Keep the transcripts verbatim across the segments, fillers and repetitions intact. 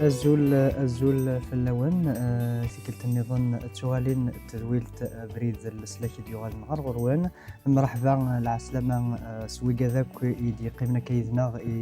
Azul, azul fell-awen. Eh, tikkelt nniḍen d tuɣalin n tedwilt, eh, Abrid n Leslak i d-yuɣalen ɣer ɣur-wen. Mreḥba, eh, lɛeslama, eh, s wigad akk i d-yeqqimen akka yid-neɣ, i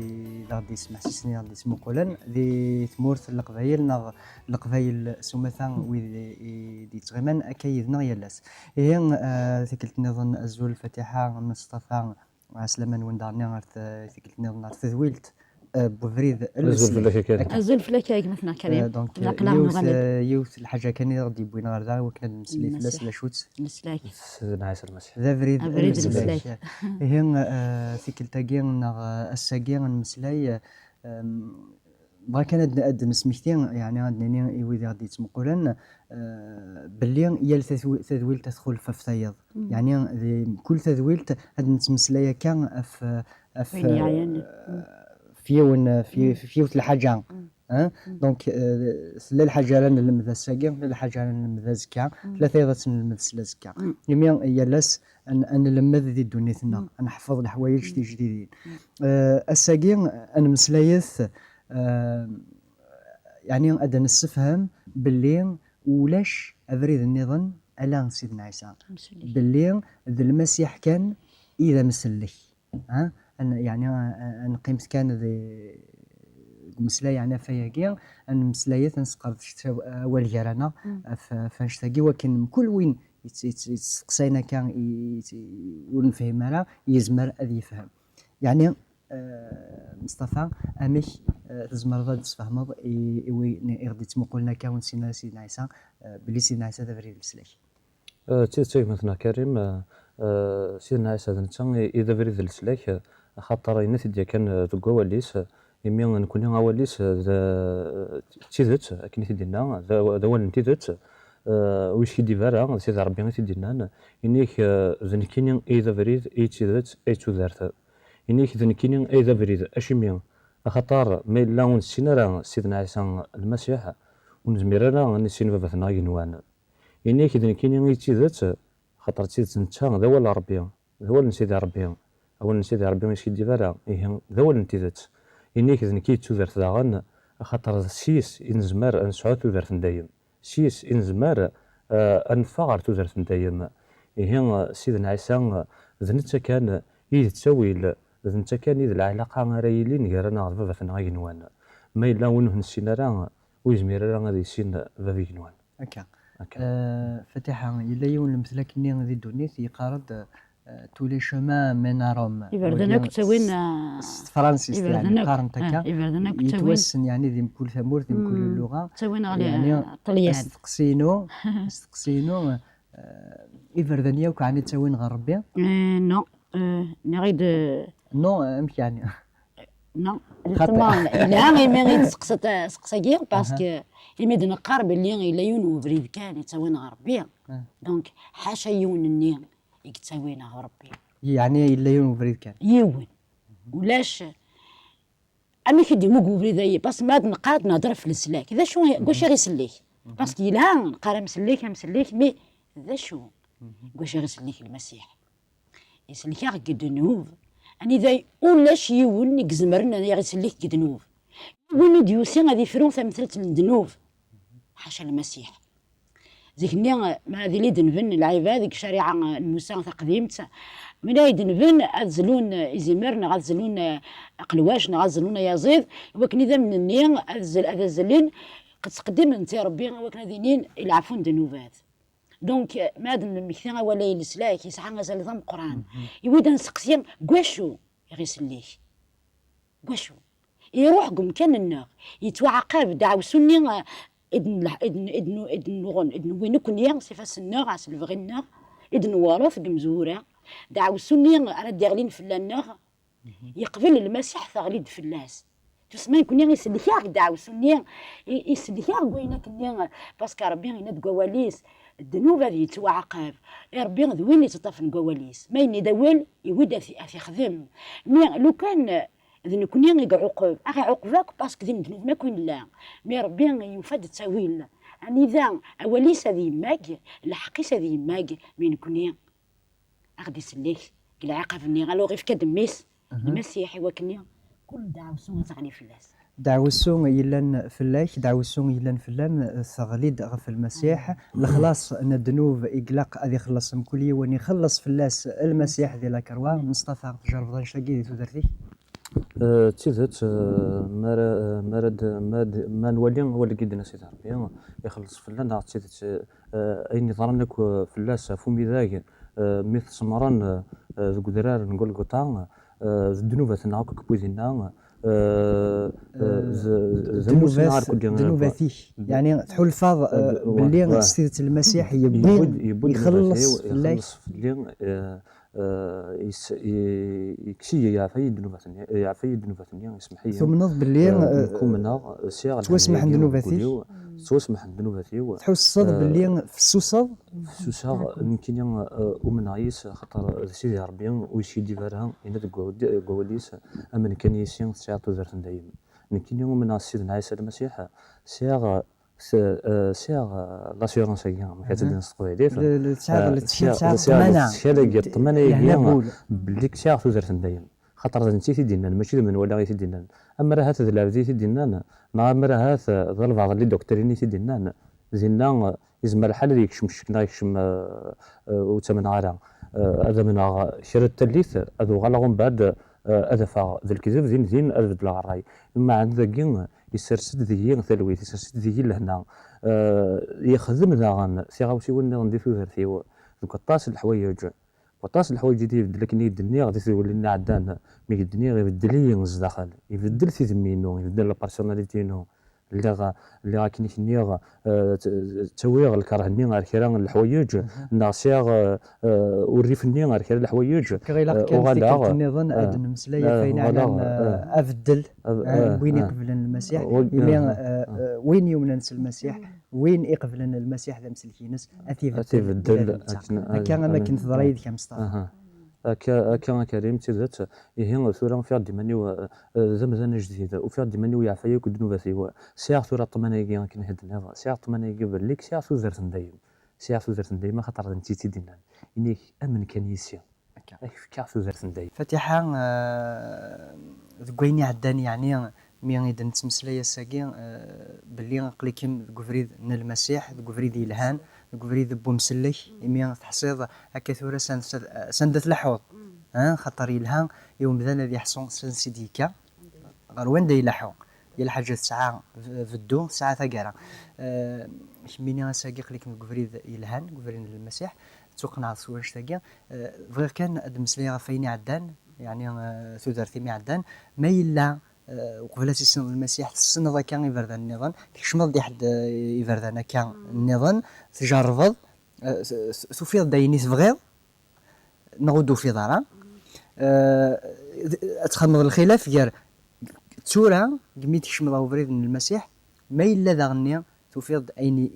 d aɣ-d-yesmeḥsisen, i aɣ-d-yesmuqulen di tmurt n Leqbayel, neɣ Leqbayel s umata, wid i d-yettɣiman akka yid-neɣ yal ass. Ihi, eh, tikkelt nniḍen, azul Fatiḥa, Mustafa, ɛeslama-nwen daɣen ɣer t-, tikkelt nniḍen ɣer tedwilt, eh, n ubrid n Leslak. Azul fell-ak a Karim. Azul fell-ak a gma-tneɣ Karim. Eh, donc, eh, yiwet, eh, yiwet n lḥaǧa kan i aɣ-d-yewwin ɣer da, i wakken ad nemmeslay fell-as, d acu-tt? Leslak. Sidna Ɛisa Lmasiḥ. D abrid n Leslak. Ihi, eh, tikkelt-agi neɣ, eh, ass-agi ad nemmeslay, eh, em, bɣa kan ad, ad d-nesmekti, yeɛni ad d-nini i wid i ɣ-d-yettmuqulen, eh, belli yal tadwi-, tadwilt ad txulef ɣef tayeḍ. Yeɛni di mkul tadwilt ad nettmeslay akka ɣef, ɣef, eh, f yiwen, f y-, f yiwet lḥaǧa. Hein? Donc, eh, tella lḥaǧa ara nlemmed ass-agi, tella lḥaǧa ara nlemmed azekka, tella tayeḍ ad tt-nlemmed s lazekka. Imi yal ass ad n-, ad nlemmed di ddunit-nneɣ, ad neḥfeḍ leḥwayeǧ tijdidin. Eh, ass-agi ad nemmeslayet, eh, yeɛni ad d-nessefhem belli ulac abrid nniḍen ala Sidna Ɛisa. Belli d Lmasiḥ kan i d amsellek. Ha? Ad n-, yeɛni, a-, a-, ad neqqimet kan di, deg umeslay, yeɛni, ɣef wayagi, ad nemmeslayet, ad nesqerdec awal gar-aneɣ ɣef, ɣef annect-agi, wakken mkul win yett-, yett-, yettseqsayen akka, i, i, ur nefhim ara, yezmer ad yefhem. Yeɛni, eh, Mustafa, amek, eh, tzemreḍ ad d-tesfehmeḍ i, i win i ɣ-d-yettmuqulen akka ur nessin ara Sidna Ɛisa, eh, belli Sidna Ɛisa d abrid n leslak? Eh, d tidet, a gma-tneɣ Karim, eh, eh, Sidna Ɛisa d netta i, i d abrid d leslak, eh, axaṭer yenna-t-id yakan, eh, deg wawal-is, eh, imi nekni awal-is, eh, d, d tidet, akken i t-id-yenna, d aw-, d awal n tidet, eh, ur yeskiddib ara, d Sidi Ṛebbi i t-id-yennan, ini-k, eh, d nekkini i d abrid, i d tidet, i d tudert. Ini-k d nekkini i d abrid, acimi? Axaṭer ma yella ur nessin ara Sidna Ɛisa Lmasiḥ, ur nezmir ara ad nissin Baba-tneɣ igenwan. Ini-k d nekkini i d tidet, axaṭer d tidet netta d awal n Ṛebbi, d awal n Sidi Ṛebbi. Awal n Sidi Ṛebbi ur yeskiddib ara, ihi d awal n tidet. Ini-k d nekk i d tudert daɣen, axaṭer s yis i nezmer ad nesɛu tudert n dayem. S yis i nezmer, eh, ad neffeɣ ɣer tudert n dayem. Ihi, eh, Sidna Ɛisa, eh, d netta kan i d ttawil, d netta kan i d lɛalaqa ara yilin gar-aneɣ d Baba-tneɣ igenwan. Ma yella win ur nessin ara, ur yezmir ara ad yissin Baba igenwan. Akka. Akka. Eh, Fatiḥa, yella yiwen n lemtel akkenni di ddunit yeqqar-d, eh, tous les chemins mènent à Rome. Iberdan akk ttawin, eh, s tefransist, iberdan yeɛni, akk, qqaren-t akka. Eh, iberdan akk ttawin. Yettwassen, yeɛni, di mkul tamurt, di mkul lluɣa. Ttawin ɣer, yeɛni, Ṭṭelyan. Asteqsi-inu, asteqsi-inu, eh, iberdan yakk, yeɛni, ttawin ɣer Ṛebbi? Eh, non. Eh, nniɣ-id, eh, non, amek yeɛni? Non, justement, yelha imi i d-testeqsaḍ asteqsi-agi, parce que imi d-neqqar belli yella yiwen n ubrid kan yettawin ɣer Ṛebbi. Donc, ḥaca yiwen-nni i yettawin ɣer Ṛebbi. Yeɛni yella yiwen n ubrid kan? Yiwen. Ulac. Amek i d-immug ubrid-agi? Parce que ma ad neqqar, ad nehder ɣef leslak. D acu i, deg wacu i ɣ-isellek? Parce que yelha neqqar amsellek, amsellek, mais d acu? Deg wacu i ɣ-isellek Lmasiḥ? Isellek-aɣ deg ddnub. Anida ulac yiwen i izemren ad aɣ-isellek deg ddnub. Win i d-yusi ad ifru tamtalt n ddnub. Ḥaca Lmasiḥ. Zik-nni, ma ad ili d-nben lɛibad deg ccariɛa n Musa taqdimt, mi ara d-nben ad zlun izimer, neɣ ad zlun aqelwac, neɣ ad zlun ayaẓiḍ, i wakken idammen-nni ad zel-, ad azlen, qed ttqeddimen ti Ṛebbi, i wakken ad inin i leɛfu n ddnubat. Donc, ma ad nemmekti awal-a i leslak, yesɛa azal d ameqqran. I wid ad nseqsi, deg wacu i ɣ-isellek? Deg wacu? Iruḥ deg umkan-nneɣ, yettwaɛaqab ddeɛwessu-nni, eh, i d-nleḥ-, i d-n-, i d-n-, i d-nnuɣen, i d-newwi nekkni s ifassen-nneɣ, s lebɣi-nneɣ, i d-newweṛet deg umezwura. Ddeɛwessu-nni ara d-iɣlin fell-aneɣ, yeqbel Lmasiḥ teɣli-d fell-as. Tusma nekkni isellek-aɣ ddeɛwessu-nni, i-, isellek-aɣ deg wayen akkenni, parce que Ṛebbi yenna deg wawal-is, ddnub ad yettwaɛaqab. I Ṛebbi d win yettṭṭafen deg wawal-is. Ma yenna-d awal, iwi-d ad t-, ad t-ixdem. Mi lukan d nekkni i iɛuqeb, a ɣ-iɛuqeb akk, parce que d imednuben akk i nella. Mi Ṛebbi yufa-d ttawil, anida awal-is ad yemmag, lḥeqq-is ad yemmag, mi nekkni a ɣ-d-isellek deg lɛiqab-nni, alors ifka-d mmi-s, Lmasiḥ, i wakken i Ul ddeɛwessu i teɣli fell-as. Ddeɛwessu yellan fell-ak, ddeɛwessu yellan fell-am, teɣli-d ɣef Lmasiḥ. Lexlaṣ n ddnub i ilaq ad ixelleṣ mkul yiwen, ixelleṣ fell-as Lmasiḥ di lakerwa. Meṣṭafa, tjerrbeḍ annect-agi di tudert-ik? Eh, d tidet, eh, mi ara, eh, mi ara d-, mi ara d-, ma nwali awal i d-yenna Sidi Ṛebbi, ixelleṣ fell-aneɣ, d tidet, eh, ayen yeḍran akk, eh, fell-as ɣef umidag, eh, mi t-semmṛen, eh, deg udrar n Golgota, eh, d ddnubat-nneɣ akk i yewwi dinna, eh, eh, d, d amusni ɣer kulli. Ddnubat-ik, yeɛni tḥulfaḍ, eh, belli s tidet Lmasiḥ yewwi-d, yewwi-d ixelleṣ ddnubat-iw, fell-ak. Ixelleṣ fell-i, eh, eh, yes-, i-, yekkes-iyi, yeɛfa-yi ddnubat-nni, yeɛfa-yi ddnubat-nni, yesmeḥ-iyi. Tumneḍ belli, eh, eh, nekk umneɣ, sɛiɣ lḥemla-agi deg wul-iw, ttwasmeḥen ddnubat-iw. Tḥusseḍ, eh, belli fessuseḍ? Fessuseɣ, nekkini, eh, umneɣ yis, axaṭer d Sidi Ṛebbi ur yeskiddib ara, yenna deg wawal-, deg wawal-is, amen kan yis-i tesɛiḍ tudert n dayem. Nekkini umneɣ s Sidna Ɛisa Lmasiḥ, sɛiɣ, s-, eh, sɛiɣ, eh, l'assurance-agi, amek ara tt-id-nini s teqbaylit? Le-, le-, tesɛiḍ, eh, le-, sɛiɣ, tesɛiḍ sɛiɣ ṭṭmana. Lettkal-agi, ṭṭmana-agi, belli sɛiɣ tudert n dayem. Xaṭer d netta i t-id-yennan, mačči d menwala i t-id-yennan. Amer ahat d lɛebd i t-id-yennan, neɣ amer ahat d albaɛḍ n les doctrines i t-id-yennan, dinna, eh, yezmer lḥal ad yekcem ccek neɣ yekcem, eh, eh, ur ttamneɣ ara. Eh, ad amneɣ kra n tallit, ad uɣaleɣ umbeɛd, eh, ad afeɣ d lekdeb, din din ad beddleɣ ṛṛay. Meɛna dagi, yessers-d deg-i talwit, yessers-d deg-i lehna. Eh, yexdem daɣen tiɣawsiwin nniḍen di tudert-iw, deg waṭas n leḥwayeǧ. Waṭas n leḥwayeǧ i d-ibeddel, akken i d-nniɣ di tedwilin iɛeddan, mi d-nniɣ ibeddel-iyi zdaxel, ibeddel tidmi-inu, ibeddel la personnalité-inu. Lliɣ, lliɣ akken i k-nniɣ, eh, tt-, ttawiɣ lkeṛh-nni ar kra n leḥwayeǧ, neɣ sɛiɣ, eh, eh, urrif-nni ar kra n leḥwayeǧ, eh, uɣaleɣ, tikkelt nniḍen, eh, ad d-nemmeslay ɣef wayen yeɛnan, eh, abeddel, eh, n win iqeblen Lmasiḥ, imi, eh, eh, win yumnen s Lmasiḥ, win iqeblen Lmasiḥ d amsellek-ines, ad t-ibeddel, ad t-ibeddel ula d netta. Akka am akken teḍra yid-k a Meṣṭafa. Aha. Akka, akka a Karim, d tidet. Ihi, tura ufiɣ-d iman-iw, eh, eh, d amdan ajdid. Ufiɣ-d iman-iw yeɛfa-yi akk ddnubat-iw. Sɛiɣ tura ṭṭmana-agi akken i d-tenniḍ. Sɛiɣ ṭṭmana-agi belli sɛiɣ tudert n dayem. Sɛiɣ tudert n dayem, axaṭer d netta i tt-id-yennan. Ini-k, amen kan yis-i. Akka. Ad k-fkeɣ tudert n dayem. Fatiḥa, eh, deg wayen iɛeddan, yeɛni, mi i d-nettmeslay ass-agi, eh, belli aql-ikem deg ubrid n Lmasiḥ, deg ubrid yelhan, deg ubrid n wemsellek, imi teḥṣiḍ akka tura s an-, s anda tleḥḥuḍ, eh, xaṭer yelha i umdan ad iḥṣu s ansi d-yekka, ɣer wanda ileḥḥu. Yal ḥaǧa tesɛa b-, beddu, tesɛa taggara. Eh, kemmini ass-agi aql-ikem deg ubrid yelhan, deg ubrid n Lmasiḥ, ttuqenɛeɣ s wanect-agi. Eh, bɣiɣ kan ad d-mmeslayeɣ ɣef wayen iɛeddan, yeɛni, eh, tudert-im iɛeddan. Ma yella, eh, uqbel ad tissineḍ Lmasiḥ, tessneḍ akka iberdan nniḍen, tkecmeḍ-d i ḥedd, eh, iberdan akka nniḍen, tjerrbeḍ, eh, s-, s-, tufiḍ-d ayen i tebɣiḍ, neɣ ur d-tufiḍ ara. Eh, d-, ad txedmeḍ lxilaf gar tura, deg mi tkecmeḍ ɣer ubrid n Lmasiḥ, ma yella daɣenni tufiḍ-d ayen i,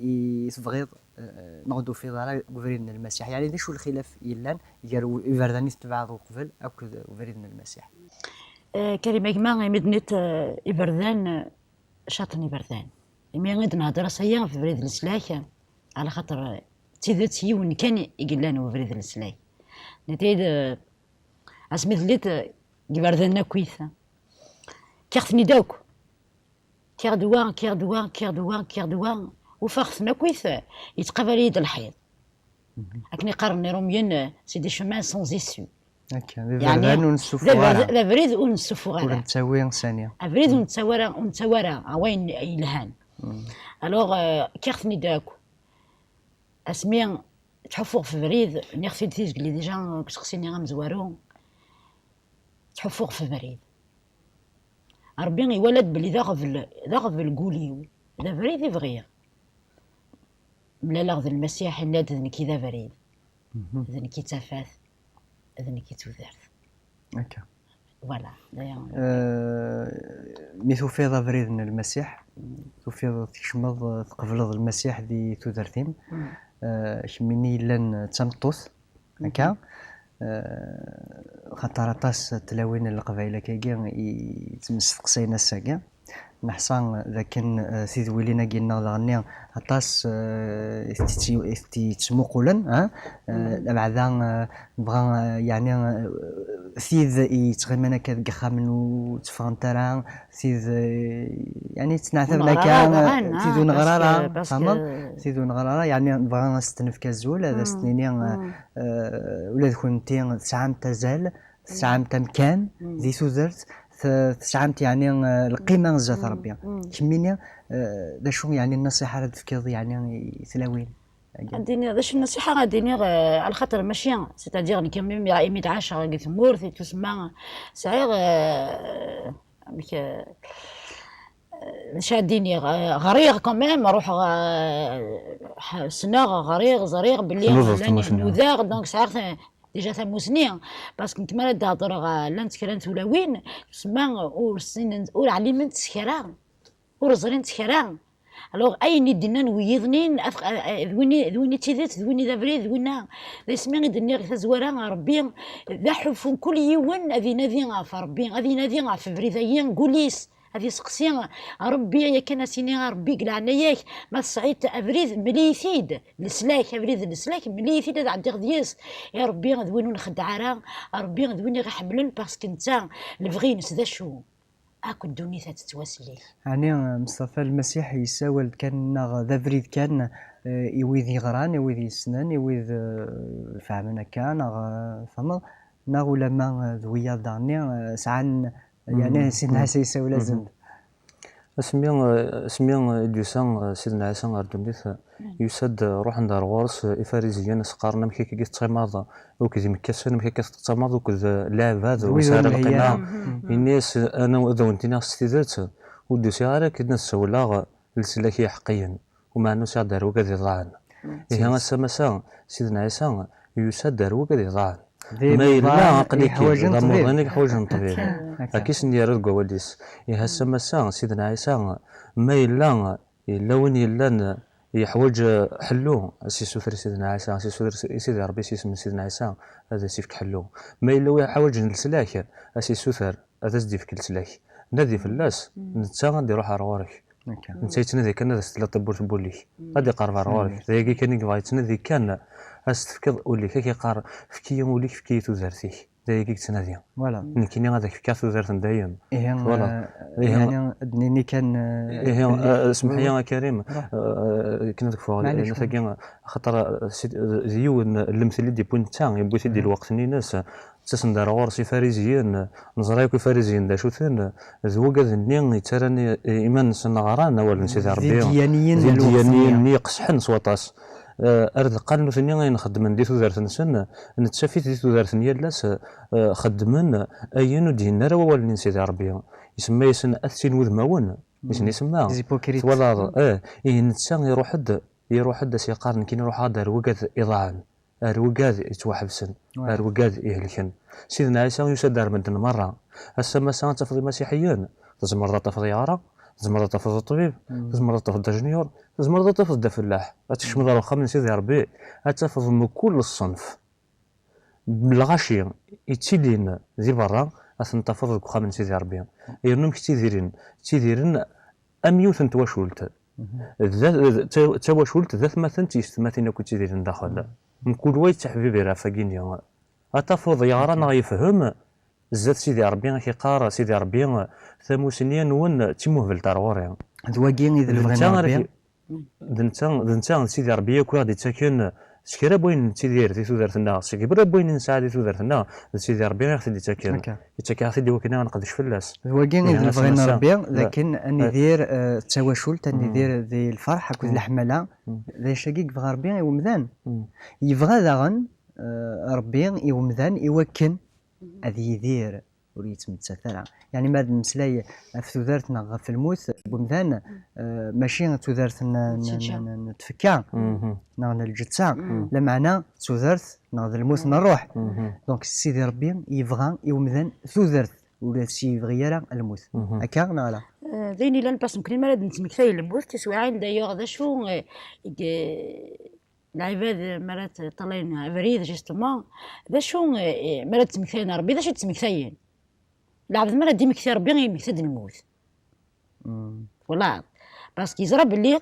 i tebɣiḍ, eh, neɣ ur d-tufiḍ ara deg ubrid n Lmasiḥ. Yeɛni d acu lxilaf yellan gar u-, iberdan i tetbeɛeḍ uqbel akked ubrid n Lmasiḥ? Eh, Karima gma, imi d-nniḍ, eh, iberdan, eh, caṭen iberdan. Imi i d-nehder ass-agi ɣef ubrid n leslak, ɛla xaṭer, eh, d tidet yiwen kan i yellan ubrid n leslak. Netta-d, eh, asmi telliḍ, eh, deg iberdan akkit. Kkiɣ-ten-id akk. Kkiɣ-d wa, kkiɣ-d wa, kkiɣ-d wa, kkiɣ-d wa. Ufiɣ-ten akkit, eh, yettqabal-iyi-d lḥiḍ. Akken i qqaren Iṛumyen, eh, c'est des chemins sans issue. Akka, d iberdan ur nessufuɣ ara. D abrid ur nessufuɣ ara. Ur nettawi sani. Abrid ur nettawi ara, ur nettawi ara, a wayen yelhan. Alors, eh, kkiɣ-ten-id akk. Asmi ttḥuffuɣ f ubrid, nniɣ-t-id tizgli déjà deg useqsi-nni amezwaru. Ttḥuffuɣ f ubrid. Ṛebbi iwala-d belli d aɣbel, d aɣbel n wul-iw, d abrid i bɣiɣ. Mlaleɣ d Lmasiḥ, yenna-d d nekk i d abrid, d nekk i d tafat, d nekk i d tudert. Akka. Voilà. Eh, mi tufiḍ abrid n Lmasiḥ, tufiḍ tkecmeḍ, tqebleḍ Lmasiḥ di tudert-im, eh, kemmini yellan d tameṭṭut, akka, eh, xaṭer aṭas n tlawin n Leqbayel akkagi i yettmesteqsayen ass-agi. Neḥṣa d akken, eh, tidwilin-agi-nneɣ daɣenni aṭas, eh, i tent-, i tent-yettmuqulen, ha? Eh, abeɛda, eh, nebɣa, eh, yeɛni, eh, tid yettɣiman akka deg yixxamen ur tteffɣent ara, tid, eh, yeɛni ttneɛtaben akka, tid ur neɣri ara, tfehmeḍ? Tid ur neɣri ara, yeɛni nebɣa ad s-d-nefk azul, ad as-d-nini, eh, ula d kennemti tesɛamt azal, tesɛamt amkan di tudert, t-, tesɛamt yeɛni, eh, lqima zdat Rebbi. Kemmini, eh, d acu yeɛni nnṣiḥa ara d-tefkiḍ yeɛni i tlawin? Ad d-iniɣ, d acu nnṣiḥa ad d-iniɣ, eh, ɛla xaṭer mačči, c'est-à-dire nekk imi, imi d-ɛaceɣ deg tmurt, i tusemma, sɛiɣ, eh, amek, eh, d acu ad d-iniɣ, eh, ɣriɣ quand même, ruḥeɣ, eh, ḥ-, ssneɣ, ɣriɣ, ẓriɣ belli llan, nudaɣ, donc sɛiɣ ta-, déjà tamusni, parce que nekk mi ara d-hedreɣ, eh, llant kra n tulawin, tusemma ur ssinen, ur ɛliment s kra, ur ẓrint kra. Alors, ayen i d-nnan wiyiḍnin, af-, a-, a-, d win i, d win i d tidet, d win i d abrid, d winna d asmi i d-nniɣ i tazwara, Ṛebbi d aḥulfu n kul yiwen ad inadi ɣef Ṛebbi, ad inadi ɣef ubrid-agi n wul-is, ad iseqsi Ṛebbi, yakan ad s-ini a Ṛebbi deg leɛnaya-k, ma tesɛiḍ abrid, mel-iyi-t-id, leslak, abrid n leslak, mel-iyi-t-id ad ɛeddiɣ deg-s. I Ṛebbi d win ur nxeddeɛ ara, Ṛebbi d win i ɣ-iḥemmlen, parce que netta lebɣi-ines d acu? Akk ddunit ad tettwasellek. Ɛni, eh, Meṣṭafa, Lmasiḥ yessawal-d kan, neɣ d abrid kan, eh, i wid yeɣran, i wid yessnen, i wid, eh, ifehmen akka, neɣ, eh, tfehmeḍ? Neɣ ulamma, eh, d wiyaḍ daɣen-nni, eh, sɛan, yeɛni, Sidna Ɛisa yessawel-asen-d? Asmi, eh, asmi, eh, i d-yusa, eh, Sidna Ɛisa ɣer ddunit, eh, yusa-d, eh, ruḥen-d ɣer ɣur-s, eh, Ifariziyen, as-qqaren: "Amek akka i tettɣimaḍ akked imekkasen, amek akka tettɣimaḍ akked, eh, lɛibad ur nesɛi ara lqima?" Ini-as, eh, "Ana ad awen-t-iniɣ s tidet, ur d-usiɣ ara akken ad ssawleɣ leslak i iḥeqqiyen, umeɛna usiɣ-d ar wigad iḍaɛen." Ihi ass-a massa, Sidna Ɛisa yusa-d ar wigad iḍaɛen. Ma yella aql-ik d amuḍin i yeḥwaǧen ṭṭbib. Akka i sen-yerra deg wawal-is. Ihi ass-a massa, Sidna Ɛisa, ma yella Yella win yellan yeḥwaǧ, eh, ḥellu, ad s-yessuter i Sidna Ɛisa, ad s-yessuter i Sidi Ṛebbi s yisem n Sidna Ɛisa, ad as-yefk ḥellu. Ma yella win yeḥwaǧen leslak, ad s-yessuter, ad as-d-yefk leslak. Nadi fell-as, netta ad d-iṛuḥ ar ɣur-k. Netta yettnadi kan ad as-tella tawwurt n wul-ik. Ad iqerreb ar ɣur-k. D ayagi kan i yebɣa, yettnadi kan ad as-tefkeḍ ul-ik, ad k-iqqar: "Efk-iyi ul-ik, efk-iyi tudert-ik." D ayagi i yettnadi. Nekkini ad ak-fkeɣ tudert n dayem. Ihi, twalaḍ? Eh, ihi, yeɛni, ad d-nini kan, eh, ihi, eh, semḥ-iyi a Karim, eh, akken ad kfuɣ, eh, tagi, axaṭer, eh, si-, eh, d yiwen n lemtel i d-yewwi netta, yewwi-t-id di lweqt-nni-ines, ttasen-d ar ɣur-s Ifariziyen, neẓra yakk Ifariziyen d acu-ten, d wigad-nni yettarran i, i iman-nsen ɣran awal n Sidi Ṛebbi. D idyaniyen n lweqt-nni. D idyaniyen-nni iqesḥen s waṭas. Eh, ar d qqaren nutni ayen xeddmen di tudert-nsen, nettaf-it di tudert n yal ass, eh, xeddmen ayen ur d-yenni ara wawal-nni n Sidi Ṛebbi. Isemma-yasen at sin wudmawen, i sen-isemma. Twalaḍ? Eh, ihi netta iruḥ-d, iruḥ-d as-yeqqar: "Nekkini ruḥeɣ-d ar wigad iḍaɛen, ar wigad yettwaḥebsen, ar wigad ihelken." Sidna Ɛisa yusa-d ar medden merra. Ass-a massa ad tafeḍ imasiḥiyen, tzemreḍ ad tafeḍ yeɣra, tzemreḍ ad tafeḍ ṭṭbib, tzemreḍ ad tafeḍ d ajenyur, tzemreḍ ad tafeḍ d afellaḥ. Ad tkecmeḍ ar uxxam n Sidi Ṛebbi, ad tafeḍ mkul ṣṣenf. Lɣaci yettilin di berra, ad ten-tafeḍ deg uxxam n Sidi Ṛebbi. Yernu amek ttidiren? Ttidiren am yiwet n twacult. D, d, d ta-, d tawacult d atmaten d tiyessetmatin akk ttidiren daxel. Mkul wa yettḥebibir ɣef wagini. Ad tafeḍ yeɣra neɣ yefhem, zdat Sidi Ṛebbi, ak-iqqar Sidi Ṛebbi: "Tamusni-nwen d timuhbelt ar ɣur-i." D wagi i d lebɣi n Ṛebbi. D netta, d netta, d Sidi Ṛebbi akk i ɣ-d-ittaken s kra n wayen nettidir di tudert-nneɣ, s kra n wayen nesɛa di tudert-nneɣ, d Sidi Ṛebbi i ɣ-t-id-ittaken. Yettak-aɣ-t-id i wakken ad neqdec fell-as. D wagi i d lebɣi n Ṛebbi, d akken ad nidir, eh, d tawacult, ad nidir di lferḥ akked leḥmala. D acu-agi i yebɣa Ṛebbi i wemdan. Yebɣa daɣen, eh, Ṛebbi i wemdan i wakken ad yidir ur yettmettat ara. Yeɛni ma ad nemmeslay ɣef tudert neɣ ɣef lmut n wemdan, eh, mačči d tudert n, n, n, n, n tfekka neɣ n lǧetta, lameɛna d tudert neɣ d lmut n ṛṛuḥ. Donc Sidi Ṛebbi yebɣa i wemdan tudert, ur as-yebɣi ara lmut. Akka neɣ ala? Eh, d ayen yellan, parce que nekkni mi ara d-nettmektay lmut, tiswiɛin d'ailleurs d acu, eh, i, lɛibad mi ara ṭṭalayen abrid, justement, d acu, eh, mi ara d-ttmektayen Ṛebbi, d acu i d-ttmektayen? Lɛebd mi ara d-imektay Ṛebbi, yemmekta-d lmut. Twalaḍ? Parce que yeẓra belli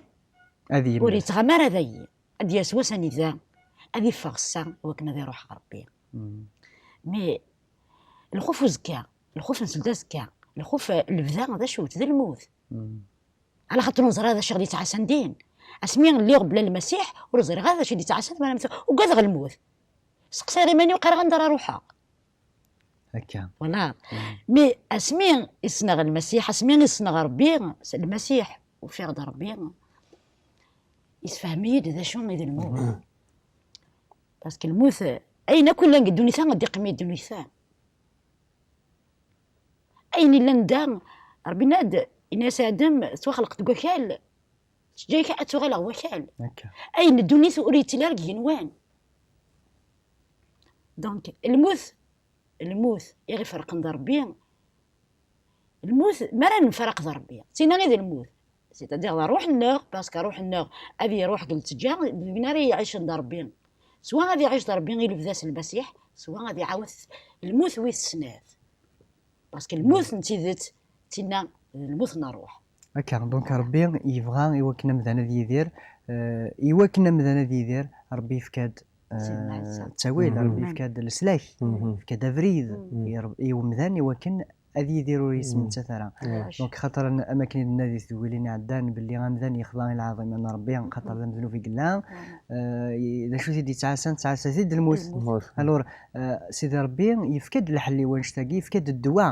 ur yettɣama ara dayi. Ad d-yas wass anida ad iffeɣ ssa, wakken ad iruḥ ɣer Ṛebbi. Mais, eh, Lxuf uzekka, lxuf n seld azekka, lxuf, eh, lebda d acu-t? D lmut. Ala xaṭer ur neẓri ara d acu i ɣ-d-yettɛassan din. Asmi lliɣ bla Lmasiḥ, ur ẓriɣ ara d acu i d-yettɛassan, ma ugadeɣ lmut. Seqsayeɣ iman-iw, qqareɣ anda ara ruḥeɣ. Akka. Voilà. Mi asmi i ssneɣ Lmasiḥ, asmi i ssneɣ Ṛebbi, s Lmasiḥ, ufiɣ-d Ṛebbi, yessefhem-iyi-d d acu i d lmut. Parce que lmut, ayen akk yellan deg ddunit-a, ad d-iqqim i ddunit-a. Ayen illan da, Ṛebbi yenna-d, yenna-yas i Adem, tettwaxleq deg wakal, teǧǧa-k ad tuɣaleɣ wakal. Akka. Ayen n ddunit ur yettili ara deg igenwan. Donc, lmut, lmut i ɣ-iferqen d Ṛebbi, lmut, mi ara nemfaraq d Ṛebbi, d tinna i d lmut. C'est-à-dire d ṛṛuḥ-nneɣ, parce que ṛṛuḥ-nneɣ ad iṛuḥ deg lteǧǧa, d win ara iɛicen d Ṛebbi. Swa ad iɛic d Ṛebbi i lebda s Lmasiḥ, swa ad iɛawed lmut wis snat. Parce que lmut n tidet, d tinna d lmut n ṛṛuḥ. Akka, donc Ṛebbi yebɣa i wakken amdan ad yidir, eh, i wakken amdan ad yidir, Ṛebbi yefka-d, eh, Sidna Ɛisa. Ttawil, Ṛebbi yefka-d leslak, yefka-d abrid i Ṛeb-, i umdan i wakken ad yidir ur yesmettat ara. Donc, xaṭer am akken i d-nenna di tedwilin iɛeddan, belli amdan yexḍa i lɛaḍima n Ṛebbi, xaṭer d amednub i yella. Eh, i-, d acu i t-id-yettɛassan? Tettɛassa-t-id lmut. Lmut. Alors, eh, Sidi Ṛebbi yefka-d lḥel i wannect-agi, yefka-d ddwa,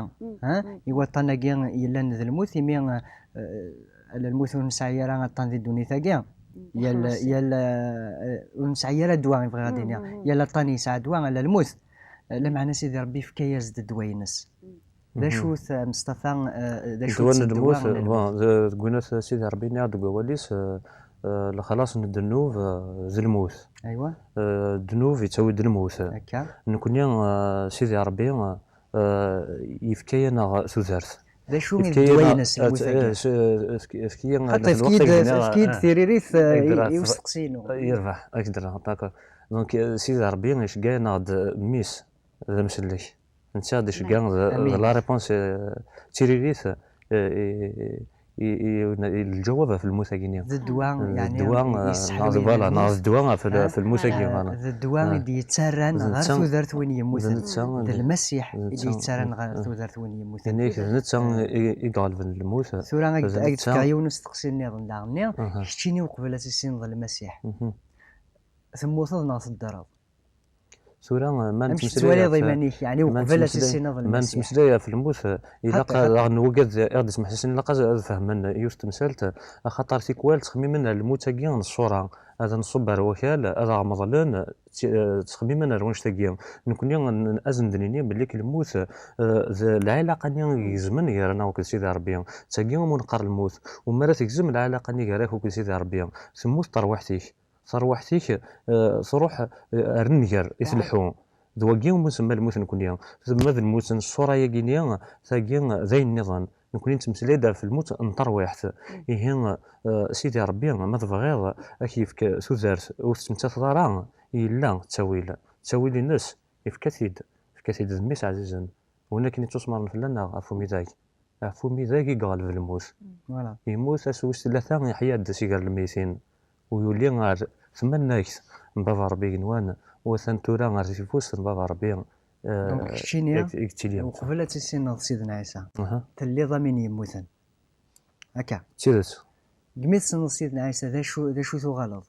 ha, i waṭṭan-agi yellan d lmut, imi, eh, ala lmut ur nesɛi ara aṭṭan di ddunit-agi. Yal, yal, eh, ur nesɛi ara ddwa, i bɣiɣ ad d-iniɣ. Yal aṭṭan yesɛa ddwa, ala lmut. Eh, lameɛna Sidi Ṛebbi yefka-yas-d ddwa-ines. D acu-t, eh, Meṣṭafa, eh, d acu-t ddwa n lmut? Ddwa n lmut? Bon, d-, deg winat Sidi Ṛebbi yenna-aɣ deg wawal-is, eh, eh, lexlaṣ n ddnub, eh, d lmut. Aywa. Eh, ddnub yettawi-d lmut. Akka. Nekni, eh, Sidi Ṛebbi, eh, yefka-yaneɣ tudert. D acu i d ddwa-ines, lmut-agi? Xaṭer efk-iyi-d, efk-iyi-d tiririt, eh, i, i usteqsi-inu. Yerbeḥ, ad k-d-rreɣ, d'accord. Donc, eh, Sidi Ṛebbi iceggeɛ-aneɣ-d mmi-s d amsellek. Netta d iceggeɛ d, d la réponse, eh, d tiririt, eh, i, i, i, i lǧawab ɣef lmut-agi-nni. D ddwa, yeɛni, ddwa, eh, neɣ d, voilà, neɣ d ddwa ɣef l-, ɣef lmut-agi, eh, voilà. D ddwa i d-yettarran ɣer tudert win yemmuten. D netta, d Lmasiḥ i d-yettarran ɣer tudert win yemmuten. Yenna-yak d netta i, i iɣelben lmut. Tura ad k-d-fkeɣ yiwen usteqsi nniḍen daɣen-nni, keččini uqbel ad tissineḍ Lmasiḥ, temmuteḍ neɣ teddreḍ? Tura, eh, ma nettmeslay ɣef, iman-ik, yeɛni, uqbel ad tissineḍ Lmasiḥ? Ma nettmeslay ɣef lmut, eh, ilaq daɣen wigad i ɣ-d-ismeḥsisen, ilaq ad, ad fehmen yiwet temsalt, axaṭer tikwal ttxemmimen ar lmut-agi n ṣṣura, ad nṣubb ar wakal, ad aɣ-meḍlen, tt-, eh, ttxemmimen ar wannect-agi. Nekni n-, ad sen-d-nini belli k lmut, eh, d lɛilaqa-nni i igezmen gar-aneɣ akked Sidi Ṛebbi. D tagi umi neqqar lmut. U mi ara tegzem lɛilaqa-nni gar-ak akked Sidi Ṛebbi, temmut terwiḥt-ik. Tarwiḥt-ik, eh, truḥ, eh, ar nnger i tleḥḥu. D wagi umi nsemma lmut nekni. Ma d lmut n ṣṣura-yagi-ni, tagi d ayen nniḍen. Nekni nettmeslay-d ɣef lmut n terwiḥt. Ihi, eh, Sidi Ṛebbi, ma tebɣiḍ, ad k-yefk tudert ur tettmettateḍ ara, yella ttawil. Ttawil-ines, yefka-t-id. Yefka-t-id d mmi-s ɛzizen. Win akken yettusemren fell-aneɣ ɣef umidag. Ɣef umidag i iɣleb lmut. Voilà. Yemmut ass wis tlata, yeḥya-d si gar lmeytin. U yuli ar tmannagt n Baba Ṛebbi igenwan, u atan tura ar tifust n Baba Ṛebbi, eh, donc, keččini, i, i yettili. Uqbel ad tissineḍ Sidna Ɛisa, aha, telliḍ am win yemmuten. Akka. D tidet. Deg mi tessneḍ Sidna Ɛisa, d acu, d acu tuɣaleḍ?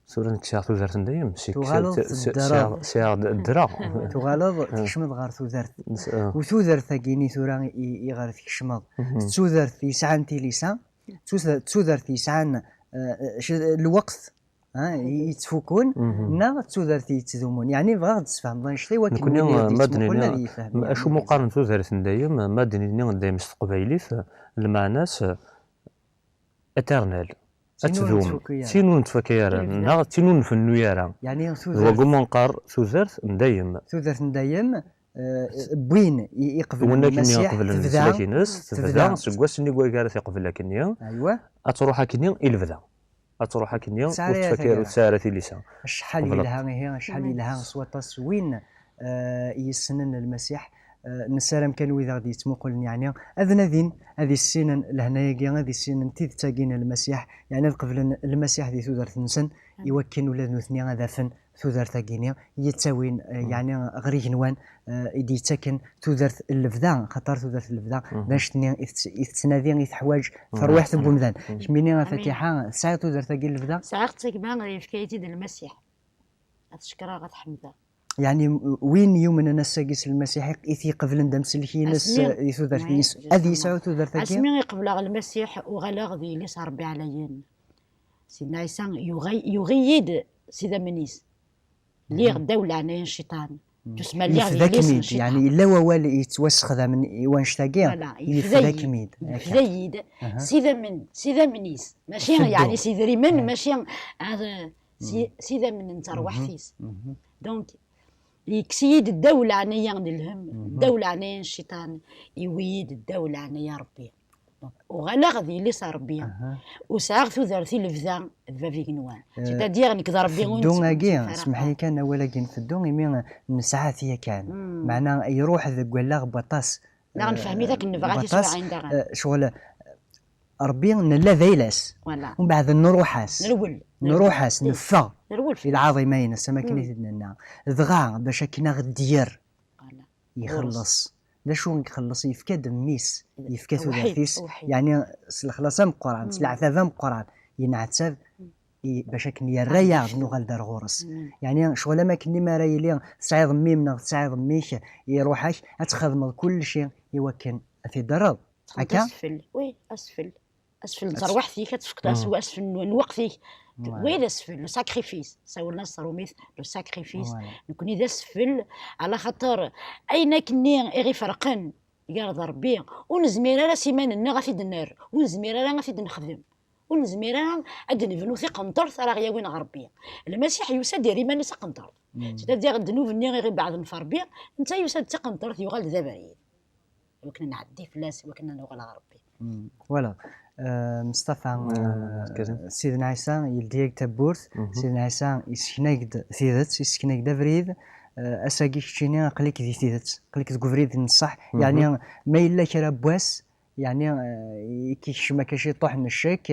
Tura nekk sɛiɣ tudert n dayem, si, tuɣaleḍ s-, s-, teddreḍ. Sɛiɣ, sɛiɣ d-, ddreɣ. Tuɣaleḍ tkecmeḍ ɣer tudert. Nes-, ah. U tudert-agi-ni tura i, i ɣer tkecmeḍ, d tudert yesɛan tilisa, d tuda-, d tudert yesɛan, eh, c-, lweqt, ah, i, yettfukun, neɣ d tudert yettdumun? Yeɛni bɣiɣ ad d-tesfehmeḍ annect-a i wakken win i ɣ-d-yettmuqulen ad yefhem. Acu mu qqaren tudert n dayem, ma d-nini dayem s teqbaylit, lmeɛna-s, éternel. Ad tdum. Tin ur nettfaka ara, neɣ tin ur nfennu ara. Yeɛni d wagi umi neqqar tudert n dayem. Tudert n dayem, eh, win i, iqeblen Lmasiḥ, tebda, tebda, seg wass-nni wagi ara t-iqbel akkenni, aywa, ad truḥ akkenni i lebda. Ad truḥ akkenni, ur tettfaka ara, ur tesɛi ara tilisa. Acḥal yelha, ihi, acḥal yelha s waṭas win, eh, yessnen Lmasiḥ, eh, nessaram kan wid aɣ-d-yettmuqulen, yeɛni, ad nadin, ad issinen lehna-agi, ad issinen tidet-agi n Lmasiḥ, yeɛni ad qeblen Lmasiḥ di tudert-nsen, i wakken ula d nutni ad afen tudert-agi-nni yettawin, eh, yeɛni ɣer igenwan, eh, i d-yettaken tudert n lebda, xaṭer tudert n lebda d annect-nni i tett-, i tettnadi, i teḥwaǧ terwiḥt n wemdan. Kemmini a Fatiḥa, tesɛiḍ tudert-agi n lebda? Sɛiɣ-tt a gma, yefka-yi-tt-id Lmasiḥ. Ad t-cekkreɣ, ad t-ḥemdeɣ. Yeɛni, win yumnen ass-agi s Lmasiḥ, i t-iqeblen d amsellek-ines di tudert-ines, ad yesɛu tudert-agi? Asmi i qebleɣ Lmasiḥ, uɣaleɣ d yelli-s n Ṛebbi ɛlayen. Sidna Ɛisa yuɣa-, yuɣ-iyi-d s idammen-is. Lliɣ ddaw leɛnaya n cciṭan. Tusma lliɣ d yelli-s n cciṭan. Yeɛni, yella wawal yettwasexdamen i wannect-agi, yefda-kem-id. Yefda-yi-d s idammen, s idammen-is. Mačči, yeɛni, s idrimen, mačči, ah, s, s idammen n terwiḥt-is. Donc, yekkes-iyi-d ddaw leɛnaya n lhemm, ddaw leɛnaya n cciṭan, iwi-yi-d ddaw leɛnaya n Ṛebbi. Donc, uɣaleɣ d yelli-s n Ṛebbi. Ur sɛiɣ tudert i lebda d bab igenwan. C'est-à-dire, nekk d Ṛebbi ur nettmesfara. Smeḥ-iyi kan, awal-agi n feddu, imi nesɛa-t yakan. Meɛna, iruḥ deg wallaɣ n waṭas. Neɣ nefhem-it akken nebɣa tiswiɛin daɣen. Eh, ccɣel, Ṛebbi nella d ayla-s. Voilà. Umbeɛd nruḥ-as. Nerwel. Nruḥ-as, neffeɣ. Nerwel fell-as. I lɛaḍima-ines, am akken i t-id-nenna. Dɣa, bac akken a ɣ-d-yerr, ixelleṣ. D acu i ixelleṣ? Yefka-d mmi-s, yefka tudert-is, yeɛni s lexlaṣ ameqqran, s leɛtab ameqqran, yenɛettab i, bac akken yerra-yaɣ-d nuɣal d ar ɣur-s. Yeɛni, ccɣel am akken mi ara yili tesɛiḍ mmi-m neɣ tesɛiḍ mmi-k, iruḥ-ak, ad txedmeḍ kulci i wakken ad t-id-terreḍ. Akka? Asfel, oui, asfel. Asfel n terwiḥt-ik, ad tefkeḍ as-, asfel n, n lweqt-ik. Wa d asfel, le sacrifice. Sawlen-as s tṛumit, le sacrifice. Nekni d asfel, ɛla xaṭer ayen akkenni i ɣ-iferqen gar d Ṛebbi, ur nezmir ara s iman-nneɣ ad t-id-nerr, ur nezmir ara ad t-id-nexdem. Ur nezmir ara ad d-nebnu tiqenṭert ara ɣ-yawin ɣer Ṛebbi. Lmasiḥ yusa-d yerr iman-is aqenṭert. C'est-à-dire, ddnub-nni i ɣ-ibeɛden ɣef Ṛebbi, netta yusa-d d tiqenṭert, yuɣal d abrid. Iwakken ad nɛeddi fell-as, iwakken ad nuɣal ɣer Ṛebbi. Voilà. Euh, Mustafa, euh, Sidna Ɛisa yeldi-yak-d tawwurt, Sidna Ɛisa yessken-ak-d tidet, yessken-ak-d abrid. Euh, ass-agi keččini aql-ik di tidet, aql-ik deg ubrid n ṣṣeḥ. Yeɛni, ma yella kra n wass, yeɛni, euh, i k-ikcem akka ciṭuḥ n ccek,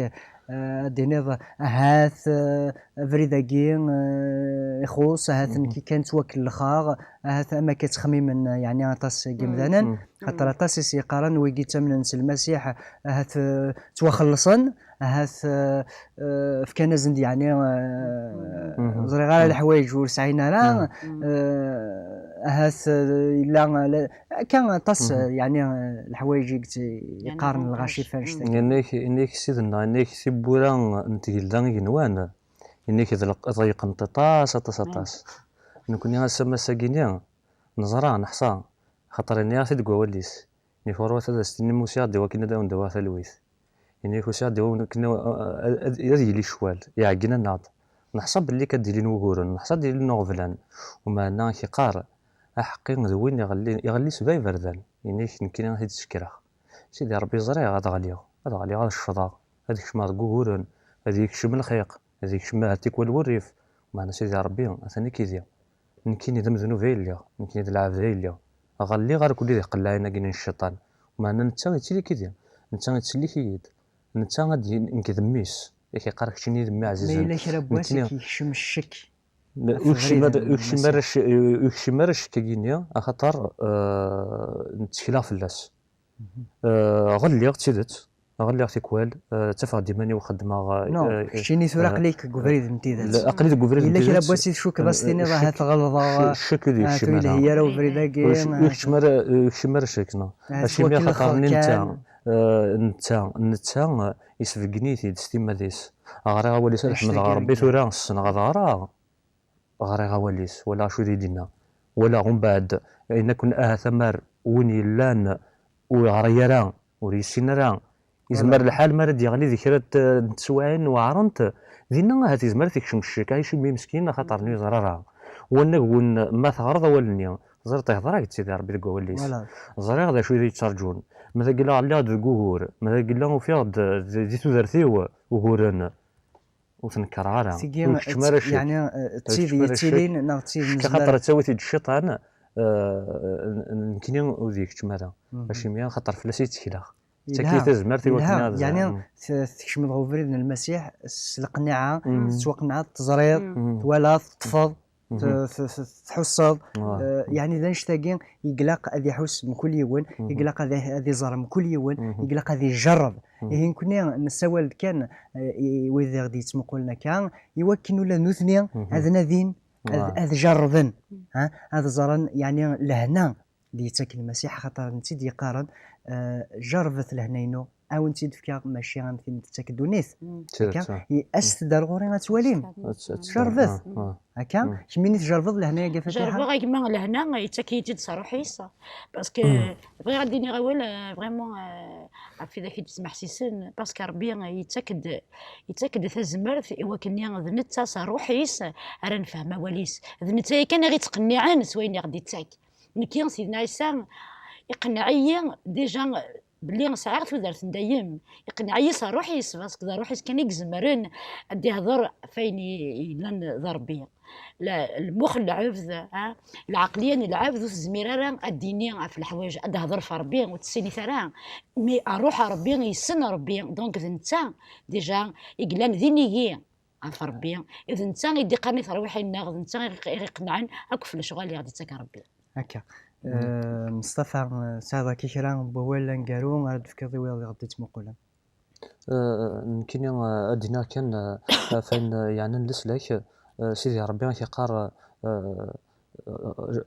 euh, ad d-tiniḍ, ahat, euh, abrid-agi, euh, ixuṣ, ahat nekk kan ttwakellxeɣ, ahat am akka ttxemmimen, yeɛni, aṭas n yimdanen, xaṭer aṭas i s-yeqqaren, wigi ttamnen s Lmasiḥ, ahat, euh, ttwaxellṣen, ahat, euh, euh, fkan-asen-d, yeɛni, euh, ẓriɣ ara leḥwayeǧ ur sɛin ara, euh, ahat, euh, yella, euh, akka aṭas, euh, yeɛni, euh, leḥwayeǧ i yeqqaren lɣaci f annect-agi. Yenna-k, yenna-k Sidna, yenna-k tiwwura n tgelda igenwan. Yenna-k d leq-, ḍeyyqent aṭas, aṭas, aṭas. Nekni ass-a, ass-agi-ni, neẓra, neḥṣa, xaṭer yenna-yaɣ-t-id deg wawal-is. Yenna-k ɣur-wat ad as-tinim usiɣ-d i wakken ad awen-d-awiɣ talwit. Yenna-k usiɣ-d i wakken ad, ad, ad, ad yili ccwal, iɛeggen-aneɣ-d. Neḥṣa belli kad d-ilin wuguren, neḥṣa ad d-ilin uɣeblan. Umeɛna k-iqqar, aḥeqqi d win iɣelli, iɣelli s bab iberdan. Yenna-k nekkini ad t-id-sekreɣ. Sidi Ṛebbi, ẓriɣ ad ɣliɣ, ad ɣliɣ, ad ccḍeɣ, ad kecmeɣ deg wuguren, ad yekcem lxiq, ad yekcem ahat tikwal wurrif. Meɛna Sidi Ṛebbi, atan akkid-i. Nekkini d amednub ay lliɣ, nekkini d lɛebd ay lliɣ. Ɣelliɣ ar kulli di tqellaɛin-agi n cciṭan. Meɛna netta yettili akkid-i, netta yettsellik-iyi-d, netta ad d-, nekk d mmi-s, yak iqqar keččini d mmi ɛzizen. Ma yella kra n wass i k-yekcem ccek? Ur yekcim ara, ur yekcim ara ccek-agi-nni, axaṭer, eh, nettekleɣ fell-as. Eh, ɣelliɣ d tidet, ɣelliɣ tikwal, eh, ttafeɣ-d iman-iw xeddmeɣ, eh, non, eh, keččini tura, eh, aql-ik deg ubrid n tidet. Aql-i deg ubrid n tidet. Yella kra n wass i tcukkeḍ ad s-tiniḍ, eh, ahat ɣelḍeɣ, ccek ur yekcim ara. Ur yelhi ara ubrid-agi, ur yekcim ara, ur yekcim ara ccek, non. Acimi? Axaṭer netta, eh, netta, netta, eh, isbeggen-it-id s timmad-is. Ɣriɣ awal-is, ad ḥemdeɣ Ṛebbi, tura ssneɣ ad ɣreɣ. Ɣriɣ awal-is, walaɣ acu i d-yenna. Walaɣ umbeɛd, ayen akken ahat amar win yellan ur yeɣri ara, ur yessin ara, yezmer lḥal mi ara d-yeɣli di kra n t-, n teswiɛin weɛrent, dinna ahat yezmer ad t-ikcem ccek, acimi meskin, axaṭer ur yeẓri ara. Wanag win ma teɣreḍ awal-nni, teẓriḍ ihḍer-ak-d Sidi Ṛebbi deg wawal-is. Ẓriɣ d acu i yi-yettraǧun. Ma d agella ɣliɣ-d deg ugur, ma d agella ufiɣ-d di, di tudert-iw uguren. Ur tnekkeṛ ara. Tigi, ur yekcim ara ccek. Yeɛni, eh, d tid yettilin neɣ d tid nezmer? Axaṭer ad tawi-t-id cciṭan, eh, n-, nekkni ur d-yekcim ara. Acimi? Axaṭer fell-as i ttekleɣ. Yelha. Tettak-iyi tazmert i wakken ad, yeɛni, t-, tkecmeḍ ɣer ubrid n Lmasiḥ s leqniɛa, tettwaqenɛeḍ, teẓriḍ, twalaḍ, teṭṭfeḍ. Mhm. T-, t-, t-, tḥusseḍ, ah, eh, yeɛni d annect-agi i ilaq ad iḥuss mkul yiwen, mhm, i ilaq ad i-, ad iẓer mkul yiwen, mhm, i ilaq ad ijerreb. Mhm. Ihi nekni nessawal-d kan, eh, i wid i ɣ-d-yettmuqulen akka, i wakken ula d nutni, mhm, ad nadin, ad, ah, ad jerrben, ha? Ad ẓren, yeɛni, lehna d-yettak Lmasiḥ, axaṭer netta i d-yeqqaren, eh, "Jerrbet lehna-inu, a wen-tt-id-fkeɣ, mačči am tin d-tettak ddunit." Mm. Akka, tidet, ah, i-, aset-d ar ɣur-i ad twalim. Ad t-, ad t-, jerrbet. Ah, ah. Akka, mm, kemmini tjerrbeḍ lehna-agi a Fatiḥa? Jerrbeɣ a gma, lehna yettak-iyi-tt-id s ṛṛuḥ-is. Parce que, mm, bɣiɣ ad d-iniɣ awal, eh, vraiment, eh, ɣef widak i d-yesmeḥsisen, parce que Ṛebbi yettak-d, yettak-d tazmert i wakken d netta s ṛṛuḥ-is ara nefhem awal-is. D netta yakan i ɣ-ittqenniɛen s wayen i ɣ-d-ittak. Nekki, Sidna Ɛisa iqenneɛ-iyi déjà belli sɛiɣ tudert n dayem. Iqenneɛ-iyi s ṛṛuḥ-is, parce que d ṛṛuḥ-is kan i izemren ad d-ihder ɣef wayen i, yellan d Ṛebbi. La, lmux n lɛebd, ha, lɛeqliya n lɛebd ur tezmir ara ad d-tini ɣef leḥwayeǧ, ad d-tehder ɣef Ṛebbi, ur tessinit ara. Mais ṛṛuḥ n Ṛebbi yessen Ṛebbi, donc d netta, déjà, i yellan d inigi ɣef Ṛebbi, d netta i d-iqqaren i terwiḥin-nneɣ, d netta i ɣ-, i ɣ-iqennɛen akk ɣef lecɣal i ɣ-d-ittak Ṛebbi. Akka. Mm. Eh, Meṣṭafa, eh, tesɛiḍ akka kra n wawal aneggaru ara d-tefkeḍ i wiyaḍ i ɣ-d-ittmuqulen? Eh, nekkini, eh, ad d-iniɣ kan, eh, ɣef wayen, eh, yeɛnan leslak, eh, Sidi Ṛebbi ad k-iqqar, eh, eh,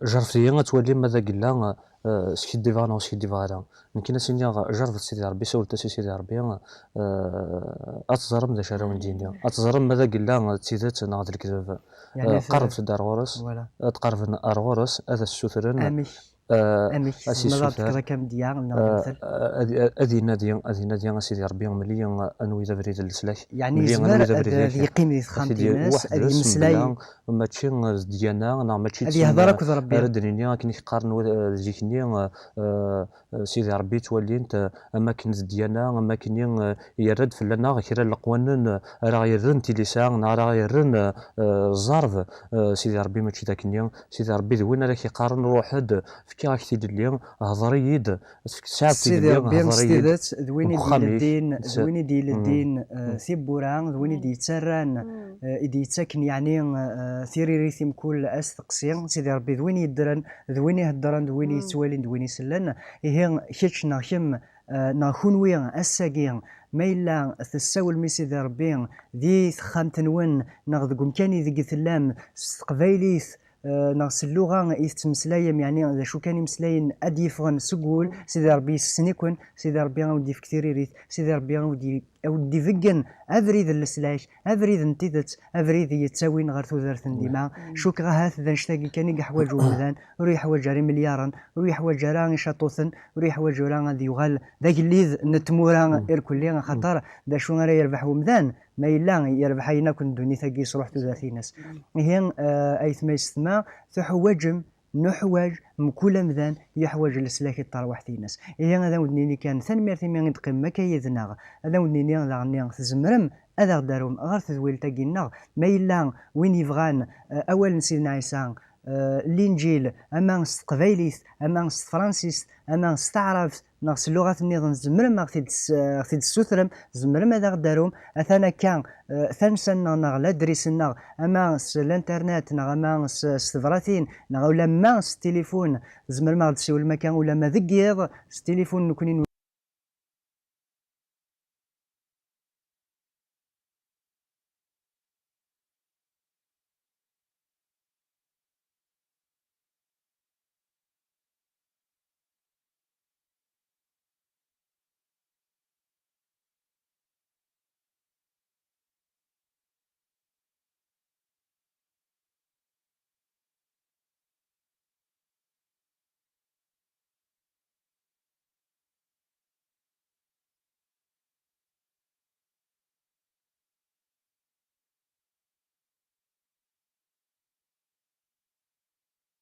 jerrbet-iyi ad twalim ma d agella, eh, skiddibeɣ neɣ ur skiddibeɣ ara. Nekkini ad s-iniɣ, jerrbet Sidi Ṛebbi, sawlet-as i Sidi Ṛebbi, eh, ad teẓrem d acu ara wen-d-yini. Ad teẓrem ma d agella, eh, d tidet neɣ d lekdeb. Yeɛni, eh, qerrbet-d ar ɣur-s, voilà, ad qerrben ar ɣur-s, ad as-ssutren. Amek? Eh, amek? Ad s-yessuter. Tzemreḍ ad d-tefkeḍ akka amedya neɣ, eh, lemtel? Ad, ad inadi, ad inadi a Sidi Ṛebbi, mel-iyi anwi d abrid n leslak. Yeɛni mel-iyi yezmer anwi d abrid ad, ad yeqqim di texxamt-ines, ad yemmeslay. Weḥd-s, mebla, mačči d ddyana, neɣ mačči d, ad yehder akked Ṛebbi, ara d-nini akken i k-qqaren, eh, zik-nni, eh, eh, Sidi Ṛebbi ttwalin-t, eh, am akken d ddyana, am akken i, eh, yerra-d fell-aneɣ kra n leqwanen, eh, ara ɣ-yerren tilisa, neɣ ara ɣ-yerren, eh, eh, ẓẓerb. Eh, Sidi Ṛebbi mačči d akken-nni. Sidi Ṛebbi d win ara k-iqqaren, ṛuḥ-d, fkiɣ-ak tilelli, hḍer-iyi-d, tesɛiḍ tilelli, hḍer-iyi-d. Sidi Ṛebbi s tidet d win i d-ileddin, d win i d-ileddin, eh, tiwwura, d win i d-yettarran, eh, i d-yettaken, yeɛni, eh, tiririt i mkul asteqsi. Sidi Ṛebbi d win yeddren, d win iheddren, d win yettwalin, d win isellen. Ihi kečč neɣ kemm, eh, neɣ kunwi ass-agi, ma yella tessawlem i Sidi Ṛebbi di texxamt-nwen neɣ deg umkan ideg tellam s teqbaylit, eh, neɣ s lluɣa i tettmeslayem, yeɛni d acu kan imeslayen ad d-yeffɣen seg wul, Sidi Ṛebbi yessen-iken, Sidi Ṛebbi a wen-d-yefk tiririt, Sidi Ṛebbi a wen-d-, a wen-d-ibeggen abrid n leslak, abrid n tidet, abrid yettawin ɣer tudert n dima. Cukkeɣ ahat d annect-agi kan i yeḥwaǧ umdan, ur yeḥwaǧ ara imelyaṛen, ur yeḥwaǧ ara icaṭuten, ur yeḥwaǧ ara ad yuɣal d agellid n tmura irkelli, axaṭer d acu ara yerbeḥ umdan ma yella yerbeḥ ayen akk n ddunit-agi, yesruḥ tudert-ines? Ihi, eh, aytma yessetma, tuḥwaǧem, nuḥwaǧ, mkul amdan yeḥwaǧ leslak i terwiḥt-ines. Ihi ad awen-d-nini kan tanemmirt imi i d-teqqimem akka yid-neɣ. Ad awen-d-nini daɣen tzemrem ad aɣ-d-tarum ɣer tedwilt-agi-nneɣ. Ma yella win yebɣan, eh, awal n Sidna Ɛisa, eh, Linǧil, ama s teqbaylit, ama s tefransist, ama s taɛrabt, neɣ s lluɣat nniḍen, tzemrem ad ɣ-t-id-, ɣ-t-id-tessutrem, tzemrem ad aɣ-d-tarum. Atan akka, eh, tansa-nneɣ neɣ ladris-nneɣ, ama s l'internet, neɣ ama s, s tebratin, neɣ ulamma s tilifun, tzemrem ad ɣ-d-tessiwlem akka ulamma deg yiḍ, s tilifun nekkni.